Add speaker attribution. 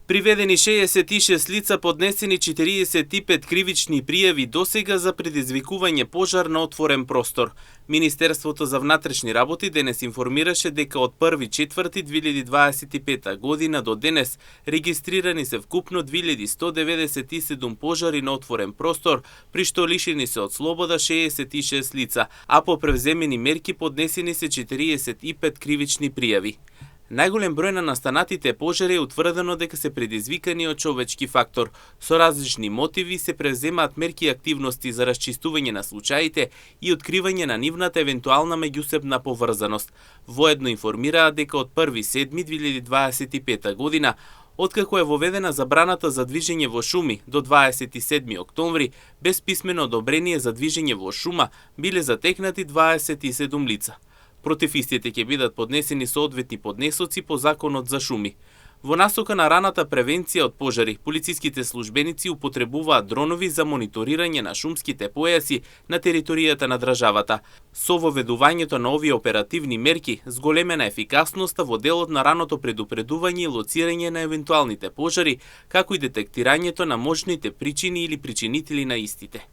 Speaker 1: Приведени 66 лица, поднесени 45 кривични пријави досега за предизвикување пожар на отворен простор. Министерството за внатрешни работи денес информираше дека од 1.4.2025 година до денес регистрирани се вкупно 2197 пожари на отворен простор, при што лишени се од слобода 66 лица, а по превземени мерки поднесени се 45 кривични пријави. Најголем број на настанатите пожари е утврдено дека се предизвикани од човечки фактор. Со различни мотиви се превземаат мерки и активности за расчистување на случаите и откривање на нивната евентуална меѓусебна поврзаност. Воедно информираат дека од 1.7.2025 година, откако е воведена забраната за движење во шуми до 27 октомври, без писмено одобрение за движење во шума, биле затекнати 27 лица. Против истите ќе бидат поднесени соодветни поднесоци по Законот за шуми. Во насока на раната превенција од пожари, полициските службеници употребуваат дронови за мониторирање на шумските појаси на територијата на државата. Со воведувањето на овие оперативни мерки, зголемена ефикасноста во делот на раното предупредување и лоцирање на евентуалните пожари, како и детектирањето на можните причини или причинители на истите.